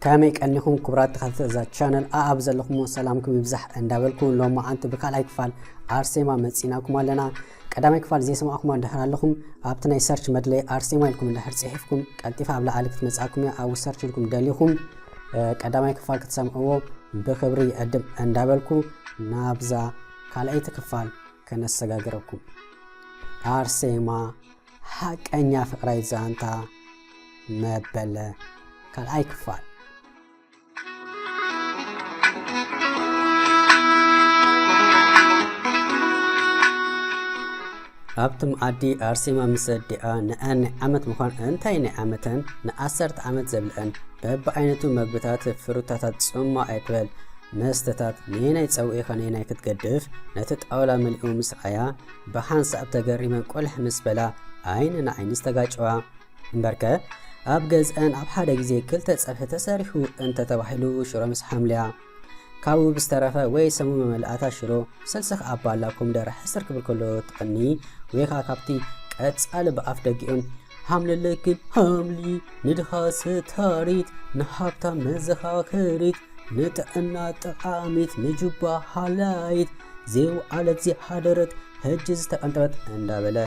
ከመይ ቀኒኹም ክቡራት ተኸታተልቲ እዛ ቻነል? ኣኣብ ዘለኹም ሰላምኩም ይብዛሕ እንዳበልኩ፣ ሎማዓንቲ ብካልኣይ ክፋል ኣርሴማ መጺናኩም ኣለና። ቀዳማይ ክፋል ዘይሰማዕኩም እንድሕር ኣለኹም፣ ኣብቲ ናይ ሰርች መድለይ ኣርሴማ ኢልኩም እንድሕር ጽሒፍኩም፣ ቀልጢፋ ኣብ ላዕሊ ክትመጻኩም እያ። ኣብኡ ሰርች ኢልኩም ደሊኹም፣ እ፣ ቀዳማይ ክፋል ክትሰምዕዎ ብኽብሪ ይዕድም እንዳበልኩ፣ ናብዛ ካልኣይቲ ክፋል ከነሰጋግረኩም። ኣርሴማ፣ ሓቀኛ ፍቕራይ ዛንታ መበለ፣ ካልኣይ ክፋል። ኣብቲ መኣዲ ኣርሴማ ምስ ኣዲኣ፣ ንኣን ናይ ዓመት ምዃን እንታይ ናይ ዓመተን፣ ንዓሰርተ ዓመት ዘብልአን በብዓይነቱ መግብታት፣ ፍሩታታት፣ ጽማቕ ኣይትበል፣ መስተታት፣ ነየናይ ጸውዒኻ ነየናይ ክትገድፍ፣ ነቲ ጣውላ መሊኡ ምስ ረኣያ፣ ብሓንሳብ ተገሪመን ቁልሕ ምስ በላ፣ ዓይኒ ንዓይኒ ዝተጋጨዋ። እምበርከ፣ ኣብ ገዝአን ኣብ ሓደ ግዜ ክልተ ጸብሒ ተሰሪሑ እንተ ተባሂሉ፣ ሽሮ ምስ ሓምልያ፣ ካብኡ ብዝተረፈ ወይ ሰሙን መመላእታ ሽሮ፣ ሰልሲ ከኣ ባላ ኮሚደረ ሕስር ክብል ከሎ ትቐኒ፣ ወይ ከኣ ካብቲ ቀጻሊ ብኣፍ ደጊኦም፣ ሃምለለክን ሃምሊ፣ ንድኻ ስታሪት፣ ንሃብታም መዘኻኸሪት፣ ንጥዕና ጠቓሚት፣ ንጁባ ሃላይት፣ ዘይውዓለት ዘይሓደረት፣ ሕጂ ዝተቐንጠበት እንዳበለ፣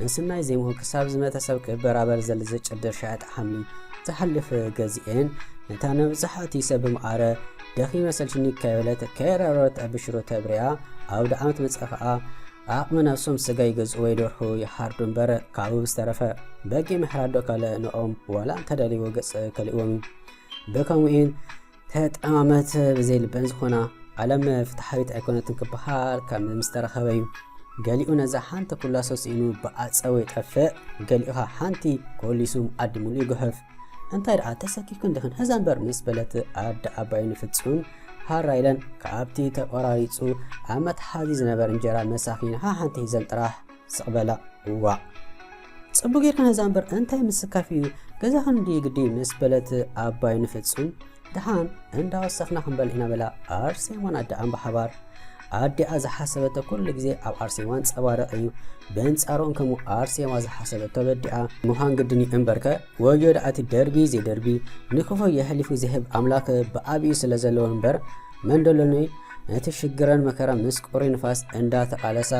ምስናይ ዜምኡ ክሳብ ዝመተ ሰብ ክበራበር ዘለ ዘጨድር ሻያጥ ሓምሊ ዝሓልፍ ገዚኤን፣ ነታ ነብዛሕቲ ሰብ ብመዓረ ደኺመ ሰልችኒ ከይበለት ከይራረበት ኣብ ሽሮ ተብርያ፣ ኣውደ ዓመት መጸ ኸኣ ዓቕሚ ነብሶም ስጋ ይገዝኡ ወይ ደርሁ ይሓርዱ እምበር፣ ካብኡ ዝተረፈ በጊዕ ምሕራድ ዶ ካልእ ንኦም ዋላ እንተደልይዎ ገጽ ከልእዎም እዩ። ብከምኡ'የን ተጠማመት ብዘይ ልበን ዝኾና። ዓለም ፍትሓዊት ኣይኮነትን ክበሃል ካብ ምስ ተረኸበ እዩ። ገሊኡ ነዛ ሓንቲ ኩላሶ ስኢኑ ብኣጸው ይጠፍእ፣ ገሊኡ ኸኣ ሓንቲ ኮሊሱ ኣዲ ሙሉእ ይጉሕፍ። እንታይ ደኣ ተሰኪፍክን ዲኽን? ህዛ እምበር ምስ በለት ኣደ ኣባዩ ንፍጹም ሃራ ኢለን ካብቲ ተቆራሪጹ ኣብ መትሓዚ ዝነበር እንጀራ መሳኺን ሓሓንቲ ሒዘን ጥራሕ ስቕ በላ። እዋእ! ጽቡቕ ጌርክን ህዛ እምበር እንታይ ምስካፍ እዩ? ገዛኽን እንድዩ ግዲ ምስ በለት ኣባዩ ንፍጹም ደሓን እንዳወሰኽና ክንበልዕ ኢና በላ ኣርሴማን ኣደኣን ብሓባር። ኣዲኣ ዝሓሰበቶ ኩሉ ግዜ ኣብ ኣርሴማ ኣንጸባርቕ እዩ። በንጻሩ እንከሙ ኣርሴማ ዝሓሰበቶ በዲኣ ምዃን ግድን እዩ እምበርከ፣ ወዮ ደኣ እቲ ደርቢ ዘይደርቢ፣ ንክፉእ የሕሊፉ ዝህብ ኣምላኽ ብኣቢኡ ስለ ዘለዎ እምበር፣ መን ደሎኒ ነቲ ሽግረን መከራ ምስ ቁሪ ንፋስ እንዳተቓለሳ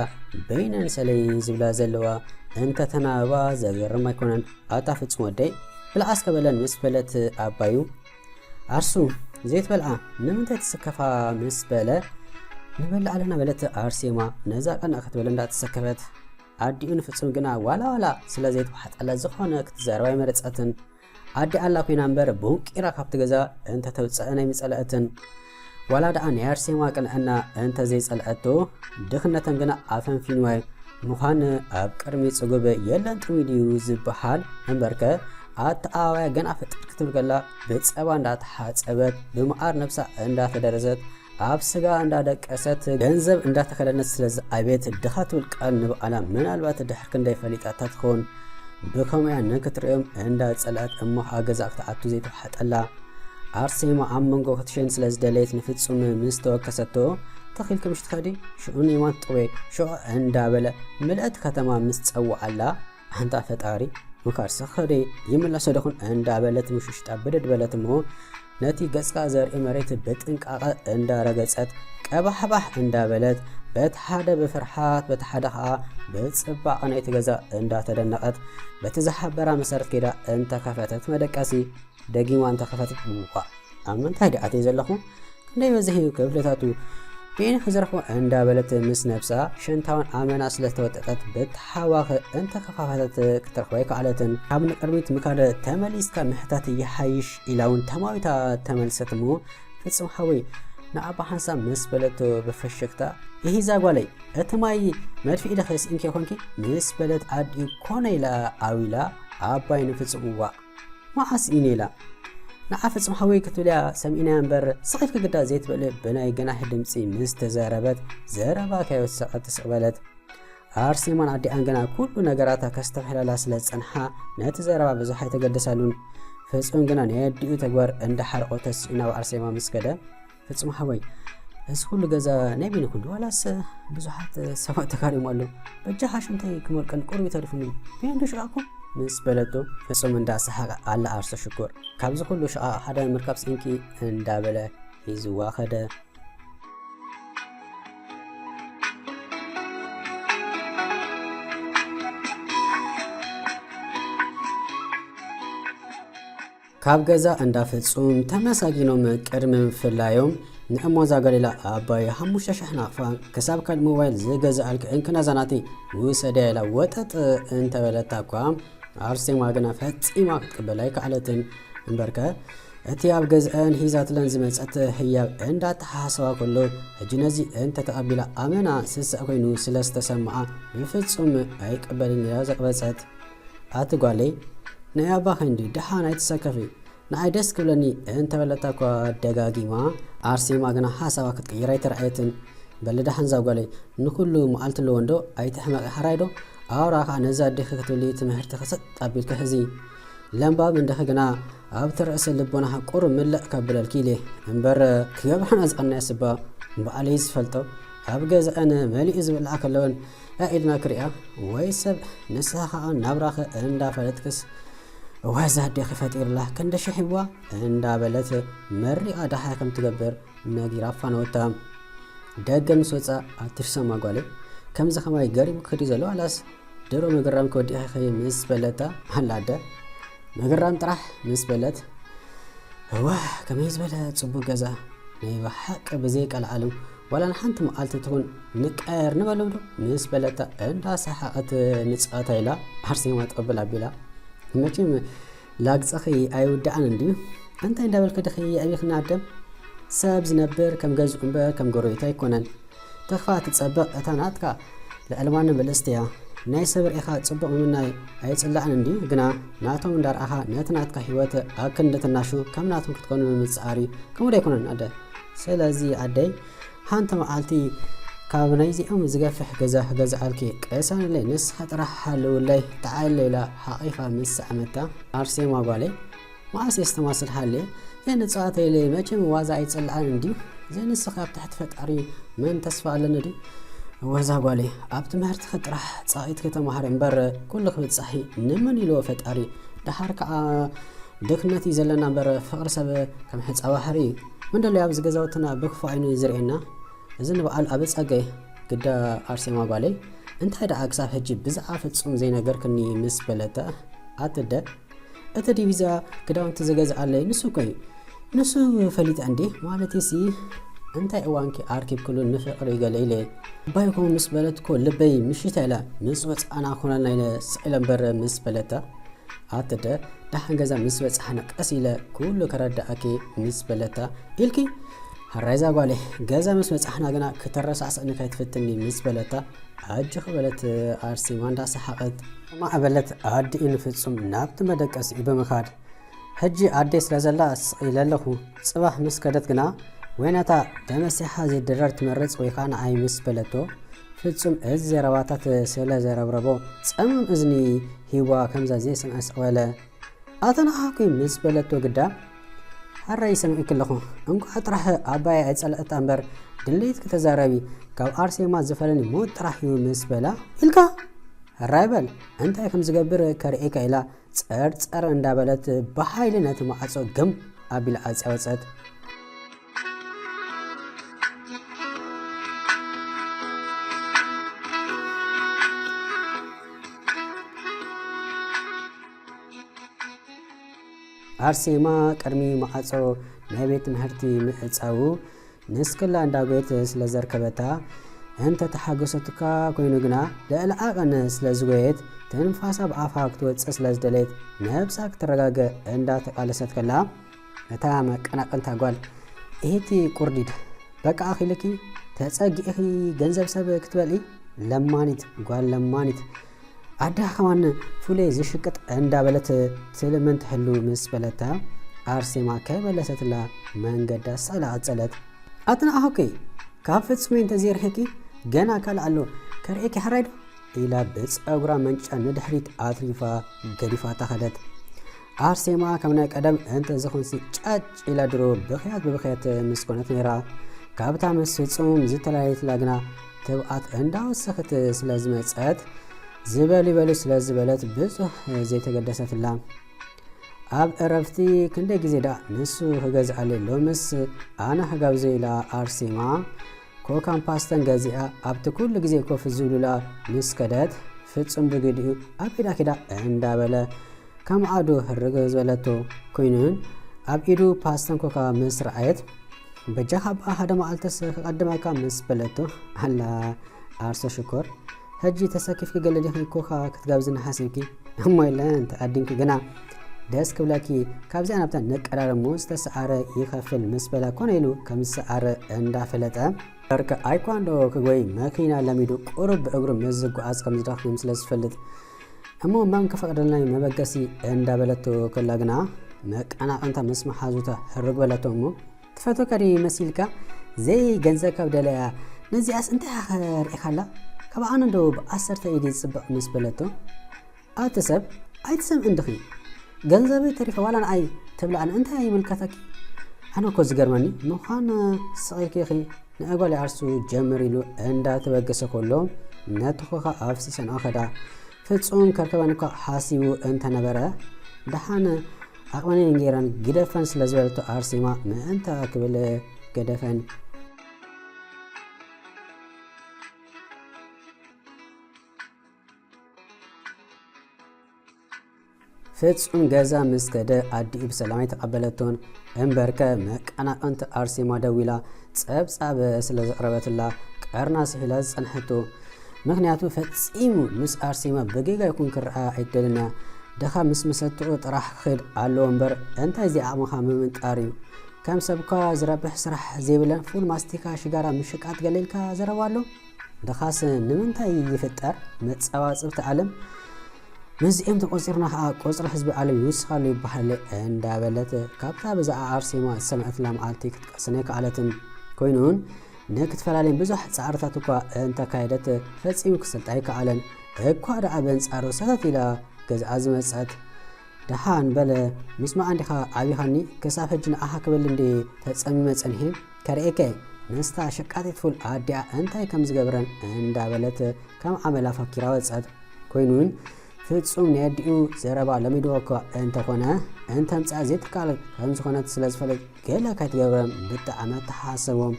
በይነን ሰለይ ዝብላ ዘለዋ እንተተናበባ ዘገርም ኣይኮነን። ኣታ ፍጹም ወደይ፣ ብልዓ እስከ በለን ምስ በለት ኣባዩ፣ ኣርሱ፣ ዘይትበልዓ ንምንታይ ትስከፋ ምስ በለ፣ ንበልዕ ኣለና በለት ኣርሴማ ነዛ ቀንእ ክትብል እንዳተሰከፈት። ኣዲኡ ንፍጹም ግና ዋላ ዋላ ስለ ዘይተዋሕጠላ ዝኾነ ክትዛረብ ኣይመረጸትን። ኣዲ ኣላ ኮይና እምበር ቦንቂራ ካብቲ ገዛ እንተተውጽአን ኣይምጸለአትን። ዋላ ደኣ ናይ ኣርሴማ ቅንዕና እንተ ዘይጸልአቶ፣ ድኽነተን ግና ኣፈንፊንዋ እዩ። ምዃን ኣብ ቅድሚ ጽጉብ የለን ጥሙይ ድዩ ዝበሃል እምበርከ፣ ኣተኣዋያ ገና ፍጥጥ ክትብል ከላ ብጸባ እንዳተሓጸበት፣ ብመዓር ነብሳ እንዳተደረዘት፣ ኣብ ስጋ እንዳደቀሰት፣ ገንዘብ እንዳተከለነት ስለ ዝዓበየት፣ ድኻ ትብል ቃል ንበዓላ ምናልባት ድሕር ክንደይ ፈሊጣታ ትኸውን። ብኸምኡ እያ ንክትርእዮም እንዳጸልአት እሞ ኣብ ገዛ ክትኣቱ ዘይተዋሕጠላ። ኣርሴማ ኣብ መንጎ ክትሸይን ስለ ዝደለየት ንፍጹም ምስ ተወከሰቶ፣ "ተኺልኪ ምሽ ትኸዲ? ሽዑ ንየማን ትጠውየ?" ሽዑ እንዳበለ ምልእቲ ከተማ ምስ ጸውዓላ፣ "ኣንታ ፈጣሪ፣ ምካርሲ ክኸደ ይምለሶ ደኹን?" እንዳበለት ምሽሽጣ ብድድ በለት እሞ፣ ነቲ ገጽካ ዘርኢ መሬት ብጥንቃቐ እንዳረገጸት፣ ቀባሕባሕ እንዳበለት፣ በቲ ሓደ ብፍርሓት፣ በቲ ሓደ ኸኣ ብጽባቐ ናይቲ ገዛ እንዳተደነቐት፣ በቲ ዝሓበራ መሰረት ከይዳ እንተኸፈተት መደቀሲ፣ ደጊማ እንተኸፈተት፣ "ዋእ! ኣብ ምንታይ ደኣ ኣትየ ዘለኹ? ክንደይ በዚሑ ክፍልታቱ፣ በየናይ ክዝረፎ?" እንዳበለት ምስ ነብሳ ሸንታዋን ኣመና ስለ ዝተወጠጠት፣ ብተሓዋኺ እንተኸፋፈተት ክትረኽባ ኣይከኣለትን። ካብ ንቅድሚት ምካድ ተመሊስካ ምሕታት ይሓይሽ ኢላ እውን ተማዊታ ተመልሰት እሞ፣ "ፍጹም ሓወይ፣ ንኣባ ሓንሳብ" ምስ በለቶ ብፍሽክታ፣ "ኢሂ እዛ ጓለይ፣ እቲ ማይ መድፍኢ ዶ ከስኢንኪ ኮንኪ?" ምስ በለት ኣዲኡ ኮነ ኢላ ኣዊላ ኣባይ ንፍጹም፣ "እዋእ! መዓስ ኢነ?" ኢላ። "ንዓ ፍጹም ሓወይ" ክትብል እያ ሰሚዕናያ እምበር፣ ስቕ ኢልኪ ግዳ ዘይትበሊ ብናይ ገናሒ ድምጺ ምስ ተዛረበት፣ ዘረባ ከይወሰኸት ትስቕ በለት። ኣርሴማን ኣዲኣን ግና ኩሉ ነገራታ ከስተብሕላላ ስለ ዝጸንሓ፣ ነቲ ዘረባ ብዙሕ ኣይተገደሳሉን። ፍጹም ግና ናይ ኣዲኡ ተግባር እንዳሓረቖ ተሲኡ ናብ ኣርሴማ ምስ ከደ፣ "ፍጹም ሓወይ፣ እዚ ኩሉ ገዛ ናይ በይንኹም ድዩ ዋላስ ብዙሓት ሰባት ተጋሪሙ ኣሎ? በጃኻ ሽንተይ ክመልቀን ቁሩብ ተሪፉኒ። በየን ዶ ሽቓኩም?" ምስ በለቶ፣ ፍጹም እንዳሰሓቐ፣ ኣላ ኣርሰ ሽኮር፣ ካብዚ ኩሉ ሽቓቕ ሓደ ምርካብ ስኢንኪ እንዳበለ ሒዝዋ ኸደ። ካብ ገዛ እንዳ ፍጹም ተመሳጊኖም ቅድሚ ምፍላዮም፣ ንእሞ እዛ ጓል ኢላ ኣባይ ሓሙሽተ ሽሕ ናቕፋ ክሳብ ካልእ ሞባይል ዝገዝኣልኪ እንክና እዛ ናተይ ውሰድያ ኢላ ወጠጥ እንተበለታ እኳ፣ ኣርሴማ ግና ፈጺማ ክትቅበል ኣይከኣለትን። እምበርከ እቲ ኣብ ገዝአን ሒዛትለን ዝመጸት ህያብ እንዳተሓሳሰባ ከሎ፣ ሕጂ ነዚ እንተተቐቢላ ኣመና ስስዕ ኮይኑ ስለ ዝተሰምዓ፣ ብፍጹም ኣይቅበልን ኢላ ዘቕበጸት። ኣቲ ጓለይ፣ ናይ ኣባኺ እንዲ ደሓን ኣይትሰከፊ፣ ንዓይ ደስ ክብለኒ እንተበለታ እኳ ደጋጊማ፣ ኣርሴማ ግና ሓሳባ ክትቅይር ኣይተራእየትን። በሊ ደሓን እዛ ጓለይ፣ ንኹሉ መዓልቲ ኣለዎ እንዶ ኣይትሕመቒ፣ ሓራይ ዶ? ኣውራ ኸዓ ነዛ ኣዴኺ ክትብሊ ትምህርትኺ ሰጥ ኣቢልኪ ሕዚ። ለምባም እንዲኺ ግና ኣብቲ ርእሲ ልቦናኺ ቁሩብ ምልእ ከብለልኪ ኢለ እምበር፣ ክገብራና ዝቐነየስ እባ ባዕለይ ዝፈልጦ፣ ኣብ ገዛአን መሊኡ ዝብላዕ ከለወን ኣኢልና ክሪኣ ወይ ሰብ፣ ንስኻ ኸዓ ናብራኺ እንዳፈለጥክስ፣ ወዛ ኣዴኺ ፈጢርላ ክንዲ ሽሕ ሂብዋ እንዳበለት መሪቓ ደሓር ከም ትገብር ነጊራ ኣፋነወታ። ደገ ምስ ወጻ፣ ኣትርሰማ ጓለይ፣ ከምዚ ኸማይ ገሪሙኪ ድዩ ዘሎ ዋላስ ድሮ ምግራም ክወዲእኺ ምስ በለታ፣ ኣላ ኣደ፣ ምግራም ጥራሕ ምስ በለት፣ እዋ፣ ከመይ ዝበለ ጽቡቕ ገዛ፣ ናይ ብሓቂ ብዘይ ቀልዓለም፣ ዋላ ንሓንቲ መዓልቲ ትኹን ንቀያየር ንበሎም ዶ? ምስ በለታ፣ እንዳሰሓቐት ንጻወታ ኢላ፣ ኣርሴማ ጠብል ኣቢላ። መቸም ላግጽኺ ኣይውዳእን እንድዩ። እንታይ እንዳበልኪ ድኺ ኣቢኽና ኣደም? ሰብ ዝነብር ከም ገዝኡ እምበር ከም ጎረቤቱ ኣይኮነን። ተኽፋ ትጸብቕ እታ ናትካ ልዕሊ ማንም ብልጽቲ እያ። ናይ ሰብ ርኢኻ ጽቡቕ ምምናይ ኣይጽላእን እንድዩ፣ ግና ናቶም እንዳርኣኻ ነቲ ናትካ ህይወት ኣብ ክንዲ ትናሹ ከም ናቶም ክትኮኑ ምጽዓር እዩ። ከምኡ ዶ ኣይኮነን ኣደ? ስለዚ ኣደይ፣ ሓንቲ መዓልቲ ካብ ናይዚኦም ዝገፍሕ ገዛ ክገዝኣልኪ፣ ቅሰንለይ፣ ንስኻ ጥራሕ ሃልውለይ፣ ተዓለይ ኢላ ሓቒፋ ምስ ሰዓመታ፣ ኣርሴማ ጓለይ፣ መዓስ እየ ዝተማስል ሃልየ? ዘይንጻወት ኢለ መቸም ዋዛ ኣይጽልኣን እንድዩ። ዘይንስኺ ኣብ ትሕቲ ፈጣሪ መን ተስፋ ኣለኒ ድዩ? ወዛ ጓለይ፣ ኣብ ትምህርትኺ ጥራሕ ጻቒትኪ ተማሃሪ እምበር፣ ኩሉ ክብጻሒ ንመን ኢልዎ ፈጣሪ? ደሓር ከኣ ድኽነት እዩ ዘለና እምበር፣ ፍቕሪ ሰብ ከም ሕጻ ባሕሪ እዩ። መን ደሎ ኣብዚ ገዛውትና ብክፉእ ዓይኑ ዝርእየና? እዚ ንበዓል ኣብ ጸገ ግዳ ኣርሴማ ጓለይ፣ እንታይ ደኣ ክሳብ ሕጂ ብዛዕባ ፍጹም ዘይነገርክኒ? ምስ በለታ፣ ኣትደ፣ እቲ ዲቪዛ ክዳውንቲ ዝገዝኣለይ ንሱ እኮ እዩ። ንሱ ፈሊጠ እንዴ? ማለትሲ እንታይ እዋንኪ ኣርኪብክሉ ንፍቕሪ ገለ ኢለ። ባይኮ ምስ በለት እኮ ልበይ ምሽታ ኢላ ምስ ወጽኣና ኮነልና ኢለ ስቕ ኢለ እምበር ምስ በለታ። ኣትደ፣ ደሓን ገዛ ምስ በጻሕና ቀስ ኢለ ኩሉ ከረድኣኪ ምስ በለታ። ኢልኪ? ሕራይ እዛ ጓለይ፣ ገዛ ምስ በጻሕና ግና ክተረሳስእኒ ከይትፍትኒ ምስ በለታ። ኣጆኺ በለት ኣርሴማ እንዳሰሓቐት። ማዕበለት ኣዲኡ ንፍጹም ናብቲ መደቀሲኡ ብምኻድ፣ ሕጂ ኣደይ ስለ ዘላ ስቕ ኢለ ኣለኹ። ጽባሕ ምስ ከደት ግና ወይ ነታ ተመሲሓ ዘይድረር ትመርጽ ወይ ከኣ ንዓይ ምስ በለቶ፣ ፍጹም እዚ ዘረባታት ስለ ዘረብረቦ ጸማም እዝኒ ሂባ ከምዛ ዘይሰምዐ ስቕ በለ። ኣታ ንዓኺ ምስ በለቶ ግዳ፣ ሕራይ ሰሚዕኪ ኣለኹ። እንቋዕ ጥራሕ ኣባይ ኣይጸልአታ እምበር ድሌትኪ ተዛረቢ፣ ካብ ኣርሴማ ዝፈልየኒ ሞት ጥራሕ እዩ ምስ በላ፣ ኢልካ ሕራይ በል፣ እንታይ ከም ዝገብር ከርእየካ ኢላ ጸርጸር እንዳበለት ብሓይሊ ነቲ ማዕጾ ግም ኣቢላ ዓጽያ ወጸት። ኣርሴማ ቅድሚ ማዕጾ ናይ ቤት ትምህርቲ ምዕጻዉ ንስክላ እንዳጎየት ስለ ዘርከበታ፣ እንተ ተሓገሰትካ ኮይኑ ግና ልዕሊ ዓቐን ስለ ዝጎየት፣ ትንፋሳ ብኣፋ ክትወጽእ ስለ ዝደለየት፣ ነብሳ ክትረጋግእ እንዳተቃለሰት ከላ፣ እታ መቀናቀንታ ጓል፣ "ኢሂቲ ቁርዲድ፣ በቃ ኣኺልኪ፣ ተጸጊእኺ ገንዘብ ሰብ ክትበልዒ? ለማኒት፣ ጓል ለማኒት። ኣዳ ከማን ፉሌ ዝሽቅጥ እንዳበለት ትልምን ትሕሉ" ምስ በለታ፣ ኣርሴማ ከይመለሰትላ መንገዳ ሳላ ቀጸለት። "ኣቲ ንዓኹኪ፣ ካብ ፍጹመይ እንተዘይርሒቂ፣ ገና ካልእ ኣሎ፣ ከርእየኪ ሕራይ ዶ?" ኢላ ብጸጉራ መንጫ ንድሕሪት ኣትሪፋ ገዲፋታ ከደት። ኣርሴማ ከም ናይ ቀደም እንተ ዝኾንሲ ጫጭ ኢላ ድሮ ብኽያት ብብኽያት ምስ ኮነት ነይራ። ካብታ ምስ ፍጹም ዝተላለየትላ ግና ትብዓት እንዳወሰኸት ስለ ዝመጸት፣ ዝበሉ ይበሉ ስለ ዝበለት ብዙሕ ዘይተገደሰትላ። ኣብ ዕረፍቲ ክንደይ ግዜ ደኣ ንሱ ክገዝኣለይ፣ ሎምስ ኣነ ክጋብዞ ኢላ ኣርሴማ ኮካን ፓስተን ገዚኣ ኣብቲ ኩሉ ግዜ ኮፍ ዝብሉላ ምስ ከደት፣ ፍጹም ብግዲኡ ኣብ ኢዳ ኪዳ እንዳበለ ከም ኣዱ ህርግ ዝበለቶ ኮይኑን ኣብ ኢዱ ፓስተን ኮካ ምስ ረኣየት፣ በጃኻ እባ ሓደ መዓልትስ ክቐድመካ ምስ በለቶ፣ ኣላ ኣርሰ ሽኮር፣ ሕጂ ተሰኪፍኪ ገለ ዲኺ ኮካ ክትጋብዝኒ ሓሲብኪ? እሞ የለን ተቐዲምኪ ግና ደስ ክብለኪ፣ ካብዚኣ ናብታ ንቀዳደም እሞ ዝተሰዓረ ይኸፍል ምስ በላ ኮነ ኢሉ ከም ዝሰዓረ እንዳፈለጠ፣ በርከ ኣይኳንዶ ክጎይ መኪና ለሚዱ ቁሩብ ብእግሩ ምስ ዝጓዓዝ ከም ዝደኽም ስለ ዝፈልጥ፣ እሞ መን ክፈቕደልና እዩ መበገሲ እንዳበለቶ ከላ ግና መቀናቐንታ ምስ መሓዙታ ህርግ በለቶ እሞ፣ ትፈትወካ ድዩ መሲልካ? ዘይገንዘብካ ብደለያ። ነዚኣስ እንታይ ኢኻ ርኢኻላ? ካብ ኣነ እንዶ ብዓሰርተ ኢድ ይጽብቕ ምስ በለቶ፣ ኣቲ ሰብ ኣይትሰምዕን ድኺ? ገንዘበይ ተሪፈ ዋላ ንኣይ ትብልኣኒ እንታይ ይምልከተኪ? ኣነ እኮ ዝገርመኒ ምዃን ስቕ ኢልኪ ኢኺ ንኣጓል ይኣርሱ ጀምር ኢሉ እንዳተበገሰ ከሎ ነቲ ኮካ ኣፍሲሰንኦ ከዳ። ፍጹም ከርከበን እኳ ሓሲቡ እንተነበረ፣ ደሓን ዓቕመን ገይረን ግደፈን ስለ ዝበለቶ ኣርሴማ ምእንታ ክብል ገደፈን። ፍጹም ገዛ ምስ ከደ ኣዲኡ ብሰላም ኣይተቐበለቶን። እምበርከ መቀናቐንቲ ኣርሴማ ደዊላ ጸብጻብ ስለ ዘቕረበትላ ቀርና ስሒላ ዝጸንሐቶ። ምኽንያቱ ፈጺሙ ምስ ኣርሴማ ብጌጋ ይኹን ክረኣ ኣይትደልን እያ። ድኻ ምስ መሰትኡ ጥራሕ ክኸይድ ኣለዎ እምበር እንታይ እዚኣ ዓቕምኻ ምምንጣር እዩ። ከም ሰብኳ ዝረብሕ ስራሕ ዘይብለን ፉል ማስቲካ ሽጋራ ምሽቃጥ ገለ ኢልካ ዘረባ ኣሎ። ድኻስ ንምንታይ ይፍጠር መጸባጽብቲ ዓለም? ምስዚኦም ተቖጺርና ኸኣ ቁጽሪ ህዝቢ ዓለም ይውስኻሉ ይበሃል እንዳበለት ካብታ ብዛዕባ ኣርሴማ ዝሰምዐትላ መዓልቲ ክትቀስን ኣይከኣለትን። ኮይኑን ንክትፈላለየን ብዙሕ ጻዕርታት እኳ እንተካየደት ፈጺሙ ክሰልጣ ኣይከኣለን። እኳ ደኣ በንጻሩ ሰተት ኢላ ገዝኣ ዝመጸት። ደሓን በለ፣ ምስማዕ እንዲኻ ዓቢኻኒ፣ ክሳብ ሕጂ ንኣኻ ክብል እንዲ ተጸሚመ ጸኒሐ፣ ከርእየከ፣ ምስታ ሸቃጢት ፉል ኣዲኣ እንታይ ከም ዝገብረን እንዳበለት ከም ኣመላ ፈኪራ ወጸት። ኮይኑን ፍጹም ናይ ኣዲኡ ዘረባ ለሚድዎ እኳ እንተኾነ፣ እንተምጽኣ ዘይትከኣል ከም ዝኾነት ስለ ዝፈልጥ ገለ ከይትገብረን ብጣዕሚ ኣተሓሳሰቦም።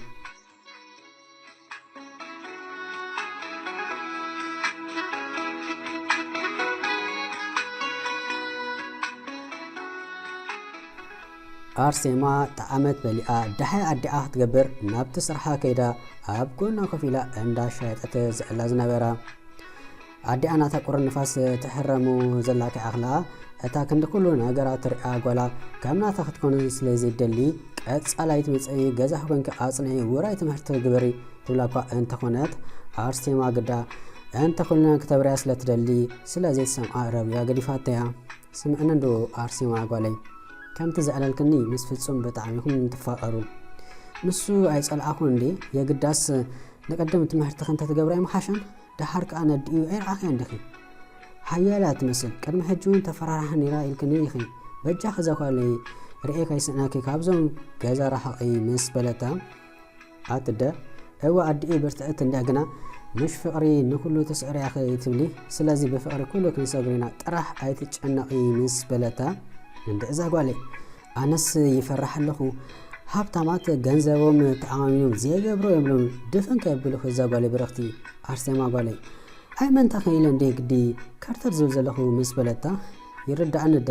ኣርሴማ ጠዓመት በሊዓ ደሃይ ኣዲኣ ክትገብር ናብቲ ስርሓ ከይዳ ኣብ ጎና ኮፍ ኢላ እንዳሻየጠት ዝዕላ ዝነበራ ኣዲኣ ናታ ቁርን ንፋስ ትሕረሙ ዘላ ከይኣኽላ እታ ክንዲ ኩሉ ነገራ ትሪኣ ጓላ ከም ናታ ክትኮን ስለ ዘይደሊ ቀጻላይት መጸኢ ገዛ ኮንኪ ኣጽንዒ ውራይ ትምህርቲ ግበሪ ትብላ እኳ እንተኾነት ኣርሴማ ግዳ እንተ ኩልና ክተብርያ ስለ ትደሊ ስለ ዘይትሰምዓ ረብያ ገዲፋተያ። ስምዕኒ እንዶ ኣርሴማ ጓለይ፣ ከምቲ ዘዕለልክኒ ምስ ፍጹም ብጣዕሚ ኢኹም ትፋቐሩ። ንሱ ኣይጸልኣኹን እንዴ፣ የግዳስ ንቐደም ትምህርትኺ እንተትገብራ ኣይምሓሸን? ደሓር ከኣ ነዲኡ ኣይረኣኽያን ዲኺ? ሓያል እያ ትመስል፣ ቅድሚ ሕጂ እውን ተፈራርሓ ነይራ ኢልክኒ ኢኺ። በጃኺ እዛ ጓለይ ርእየ ከይስእነኪ ካብዞም ገዛ ርሓቒ ምስ በለታ፣ ኣትደ፣ እወ ኣዲኡ ብርትዕቲ እንድያ ግና፣ ምሽ ፍቕሪ ንኹሉ ትስዕር እያ ትብሊ፣ ስለዚ ብፍቕሪ ኩሉ ክንሰግር ኢና፣ ጥራሕ ኣይትጨነቒ ምስ በለታ፣ እንድዒ እዛ ጓለይ፣ ኣነስ ይፈርሕ ኣለኹ፣ ሃብታማት ገንዘቦም ተኣማሚኖም ዘይገብሮ የብሎም፣ ድፍን ከየብሉኺ እዛ ጓለይ ብርኽቲ፣ ኣርሴማ ጓለይ፣ ኣይ መንታ ከይለ እንዴ ግዲ ከርተት ዝብል ዘለኹ ምስ በለታ፣ ይርዳእኒ እደ፣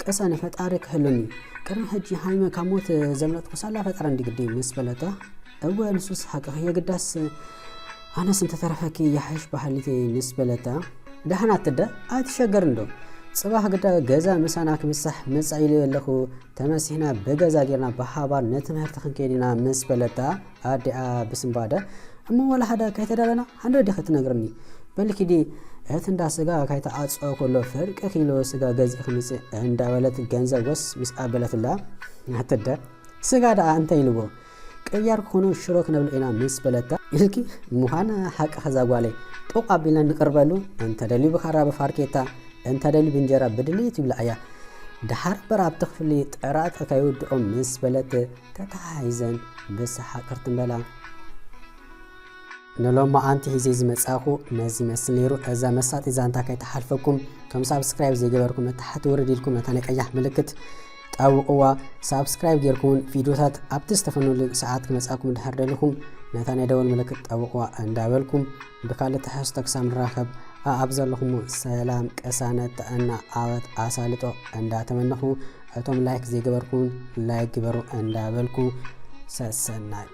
ቅሳኔ ፈጣሪ ክሕሉኒ፣ ቅድሚ ሕጂ ሃይመ ካብ ሞት ዘምለጥኩ ሳላ ፈጣሪ እንዲ ግዲ ምስ በለታ፣ እወ ንሱስ ሓቅኺ የግዳስ ኣነስ እንተተረፈኪ ይሓይሽ በሃሊት ምስ በለታ፣ ደሓን ኣትደ ኣይትሸገር እንዶ፣ ጽባሕ ግዳ ገዛ ምሳና ክምሳሕ መጻ ኢለ ኣለኹ፣ ተመሲሕና ብገዛ ጌርና ብሓባር ንትምህርቲ ክንከይድ ኢና ምስ በለታ፣ ኣዲኣ ብስንባደ፣ እሞ ዋላ ሓደ ከይተዳለና ሃንደ ዲኺ ትነግርኒ? በሊ ኪዲ እቲ እንዳ ስጋ ከይተዓጾ ከሎ ፍርቂ ኪሎ ስጋ ገዚእኺ ምጺ እንዳበለት ገንዘብ ወስ ምስ ኣበለትላ፣ ኣትደ ስጋ ደኣ እንታይ ኢልዎ? ቅያር ክኾኑ ሽሮ ክነብሎ ኢና ምስ በለታ፣ ኢልኪ ምዃን ሓቂ ከዛ ጓለይ ጡቕ ኣቢልና ንቅርበሉ፣ እንተደልዩ ብኻራ ብፋርኬታ፣ እንተደልዩ ብእንጀራ ብድልየት ይብላዕ እያ። ደሓር እምበር ኣብቲ ክፍሊ ጥራጥ ከይውድኦም ምስ በለት ተተሓሒዘን ብሰሓቕ ክርትም በላ። ንሎማዓንቲ ሒዘ ዝመጻኹ ነዚ ይመስል ነይሩ። እዛ መሳጢ ዛንታ ከይተሓልፈኩም፣ ከም ሳብስክራይብ ዘይገበርኩም፣ ታሕቲ ውርድ ኢልኩም ነታ ናይ ቀያሕ ምልክት ጠውቕዋ። ሳብስክራይብ ጌርኩም እውን ቪድዮታት ኣብቲ ዝተፈነሉ ሰዓት ክመጻኩም ድሕር ደሊኹም፣ ነታ ናይ ደወል ምልክት ጠውቕዋ እንዳበልኩም፣ ብካልእ ትሕዝቶ ክሳብ ንራኸብ፣ ኣብ ዘለኹም ሰላም፣ ቅሳነት፣ ጥዕና፣ ዓወት፣ ኣሳልጦ እንዳተመነኹ፣ እቶም ላይክ ዘይገበርኩም ላይክ ግበሩ እንዳበልኩ፣ ሰሰናይ።